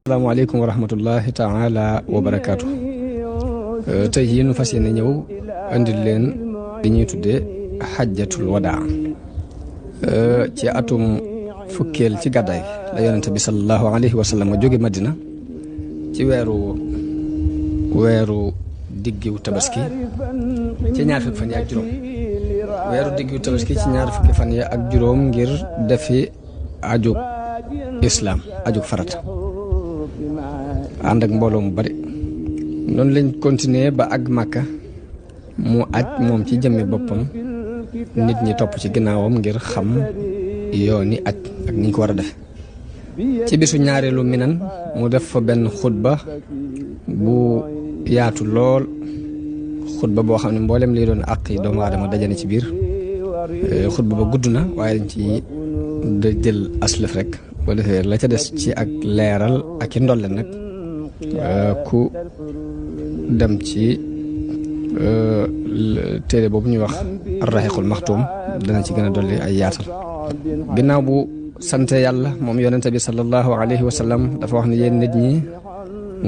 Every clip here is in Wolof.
asalaamaaleykum wa rahmatullahi taala wa barakaatu. tey jii nu fas yéene ñëw andil leen li ñuy tuddee xajjatul wadaa ci atum fukkeel ci gàddaay la yonente bi sallallahu alayhi wa sallam jóge Madina ci weeru diggiw tabaski ci ñaar fukki fan yi ak juróom weeru diggiw tabaski ci ñaar fukki fan yi ak juróom ngir defi ajug islaam ajug farata ànd ak mbooloo mu bari noonu lañ continuer ba àgg Màkka mu aj moom ci jëmmi boppam nit ñi topp ci ginnaawam ngir xam yooni aj ak ni ñu ko war a def ci bisu ñaareelu minan mu def fa benn xutba bu yaatu lool xutba boo xam ne mboolem liy doon àq yi doomu aadama dajane ci biir xutba ba gudd na waaye dañ ci da jël aslëf rek boo defee la ca des ci ak leeral ak i ndolle nag ku dem ci téere boobu ñuy wax ar-rahiqul maxtuum dana ci gën a dolli ay yaatal ginnaaw bu sante yàlla moom yonente bi sallallahu alayhi wa sallam dafa wax ne yéen nit ñi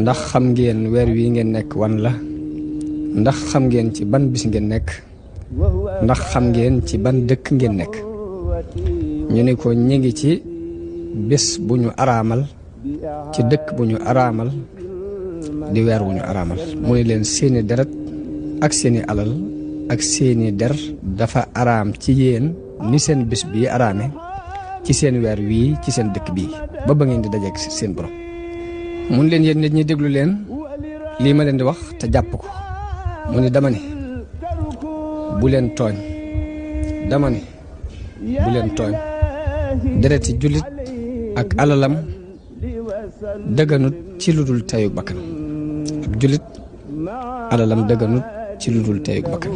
ndax xam ngeen weer wi ngeen nekk wan la ndax xam ngeen ci ban bis ngeen nekk ndax xam ngeen ci ban dëkk ngeen nekk ñu ni ko ñi ngi ci bés bu ñu araamal ci dëkk bu ñu araamal di weer wu ñu araamal mu ne leen seeni deret ak seeni alal ak seeni der dafa araam ci yéen ni seen bés bii araame ci seen weer wii ci seen dëkk bii ba ngeen di dajeek seen borom mun leen yéen nit ñi déglu leen lii ma leen di wax te jàpp ko mu ni dama ne bu leen tooñ dama ne bu leen tooñ dereti jullit ak alalam dëgganut ci lu dul teyu bakkan ab jullit alalam dëgganut ci lu dul teyu bakkan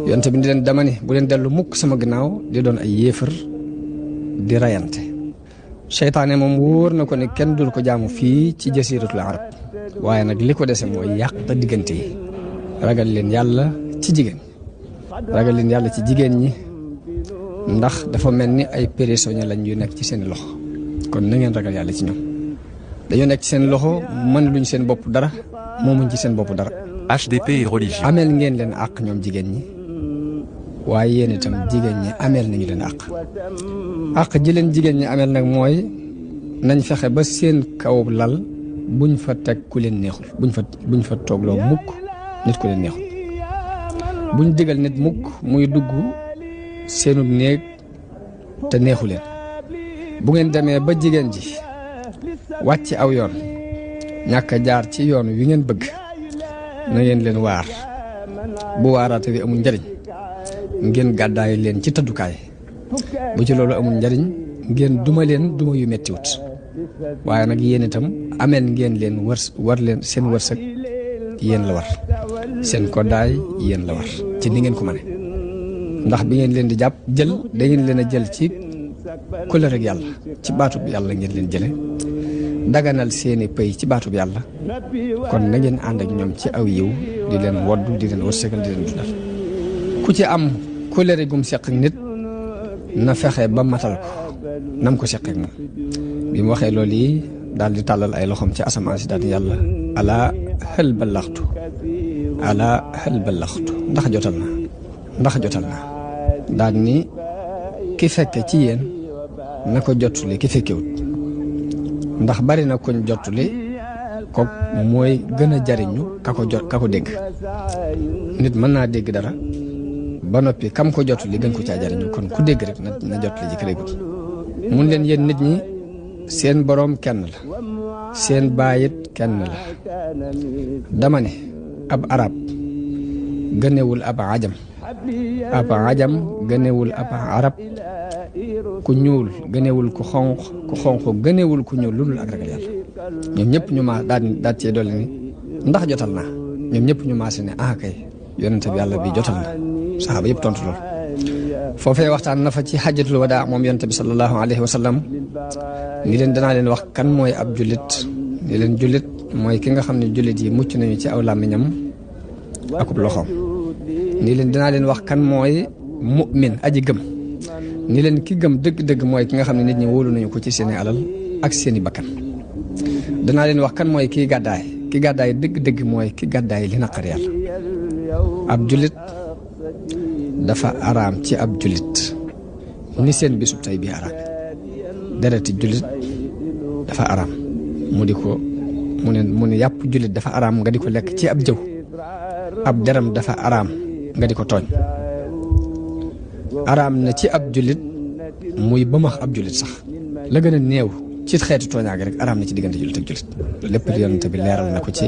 yonte bi di leen dama ne bu leen dellu mukk sama gannaaw di doon ay yéefar di rayante seytaane moom wóor na ko ne kenn dul ko jaamu fii ci jasiratul arab waaye nag li ko dese mooy yàq diggante yi ragal leen yàlla ci jigéen ragal leen yàlla ci jigéen ñi ndax dafa mel ni ay prisonniers lañ yu nekk ci seen loxo kon na ngeen ragal yàlla ci ñoom dañoo nekk ci seen loxo mën luñ seen bopp dara moomuñ ci seen bopp dara. HDP et religion. ameel ngeen leen àq ñoom jigéen ñi waaye yéen itam jigéen ñi ameel nañu leen àq ji leen jigéen ñi ameel nag mooy nañ fexe ba seen kaw lal buñ fa teg ku leen neexul buñ fa toogloo mukk nit ku leen neexul buñ digal nit mukk muy dugg seenu néeg te neexu leen bu ngeen demee ba jigéen ji wàcc aw yoon ñàkk a jaar ci yoon wi ngeen bëgg na ngeen leen waar bu waaraate wi amul njariñ ngeen gàddaay leen ci tëddukaay bu ci loolu amul njariñ ngeen duma leen duma yu mettiwut waaye nag yéen itam ameel ngeen leen war leen seen wërsëg yéen la war seen koddaay yéen la war ci ni ngeen ko mëne ndax bi ngeen leen di jàpp jël da ngeen leen a jël ci kóllëre ak yàlla ci baatub yàlla ngeen leen jële daganal seeni pëy ci baatub yàlla kon na ngeen ànd ak ñoom ci aw yiw di leen woddu di leen wërsëgal di leen dundal ku ci am kóllëre gum seq ak nit na fexe ba matal ko nam ko seq ak moom bi mu waxee loolu yi daal di tàllal ay loxoom ci asamaan si daal di yàlla alaa hal ballaxtu alaa hal ballaxtu ndax jotal na daal ni ki fekke ci yéen na ko jottuli ki fekkewut ndax bari na koñ jottuli ko mooy gën a jariñu ka ko dégg nit mën naa dégg dara ba noppi kam ko jottuli gën ko caa jariñu kon ku dégg rek na jottuli ji ka déggut mun leen yéen nit ñi seen boroom kenn la seen baayit kenn la dama ne ab arab gënewul ab ajam gënewul ab arab ku ñuul gënewul ku xonq gënewul ku ñuul lu dul ak ragal yàlla ñoom ñëpp ñu ma daat cee dolli ni ndax jotal naa ñoom ñëpp ñu maase ne kay yonente bi yàlla bi jotal na saxaaba yëpp tontu lool foofee waxtaan na fa ci xajjatul wadaa moom yonente bi sallallahu alayhi wa sallam ni leen danaa leen wax kan mooy ab jullit ni leen jullit mooy ki nga xam ne jullit yi mucc nañu ci aw làmmiñam akub loxoom ni leen danaa leen wax kan mooy mu'min aji gëm ni leen ki gëm dëgg-dëgg mooy ki nga xam ne nit ñi wóolu nañu ko ci seeni alal ak seeni bakkan danaa leen wax kan mooy kii gàddaay ki gàddaay dëgg-dëgg mooy ki gàddaay li naqar yàlla ab jullit dafa araam ci ab jullit ni seen bisub tey bii araam dereti jullit dafa araam mu ne yàpp jullit dafa araam nga di ko lekk ci ab jëw ab deram dafa araam nga di ko tooñ araam na ci ab jullit muy bëmax ab jullit sax la gën a néew ci xeetu tooñaage rek araam na ci diggante jullit ak jullit lépp yonent bi leeral na ko ci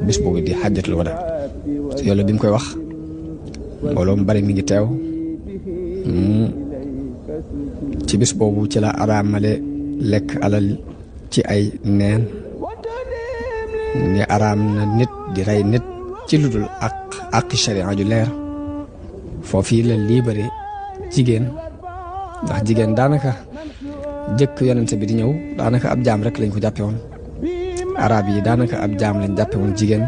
bis boobu di xajjatul wada yàlla bi mu koy wax mbooloo mu bari mi ngi teew ci bis boobu ci la araamale lekk alal ci ay neen ni araam na nit di rey nit ci lu dul ak sharia ju leer foofii la libéré jigéen ndax jigéen daanaka jëkk yonente bi di ñëw daanaka ab jaam rek lañ ko jàppe woon arab yi daanaka ab jaam lañ jàppe woon jigéen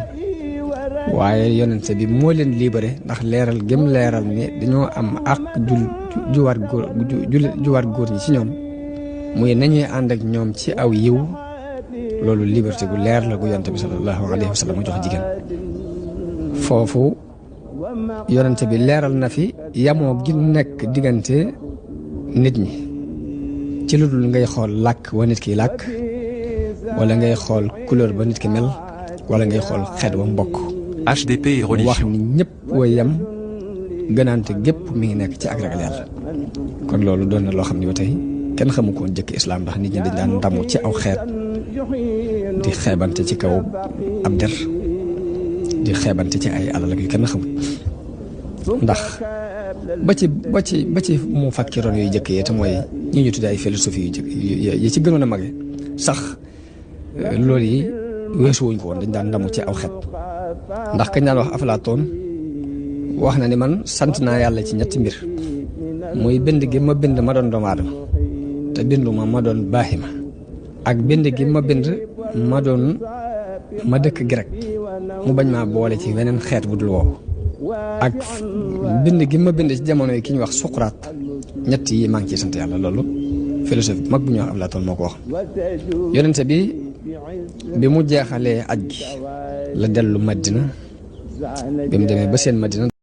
waaye yonente bi moo leen libéré ndax leeral gëm leeral ni dañoo am ak ju war góor ñi ci ñoom muy nañuy ànd ak ñoom ci aw yiw loolu liberté gu leer la gu yonente bi sallallahu alayhi wa sallam jox jigéen foofu yonente bi leeral na fi yamoo gi nekk diggante nit ñi ci lu dul ngay xool làkk wa nit ki làkk wala ngay xool couleur ba nit ki mel wala ngay xool xeet wa mbokk HDP et religion wax ni ñëpp way yem gënaante gépp mi ngi nekk ci ak ragal yàlla kon loolu doon na loo xam ne ba tey kenn xamu ko woon jëkk islaam ndax nit ñi dañ daan ndamu ci aw xeet di xeebante ci kaw ab der di xeebante ci ay alal ak yu kenn xamul ndax ba ci mu fakkiroon yooyu jëkk yee te mooy ñi ñu tuddee ay philosophie yu jëkk yi ci gënoon a mage sax loolu yi weesu wuñ ko woon dañ daan ndamu ci aw xeet ndax kañ daan wax Aflaatoon wax na ni man sant naa yàlla ci ñetti mbir muy bind gi ma bind ma doon doomu aadama te binduma ma doon baaxima ak bind gi ma bind ma dëkk grec mu bañ maa boole ci weneen xeet bu dul woowu ak bind gi ma bind ci jamono yi ki ñu wax Suqraat ñett yi maa ngi ciy sant yàlla loolu philosophe mag bu ñuy wax Aflaatoon moo ko wax yonente bi mu jeexalee aj gi la dellu Madina bi mu demee ba seen Madina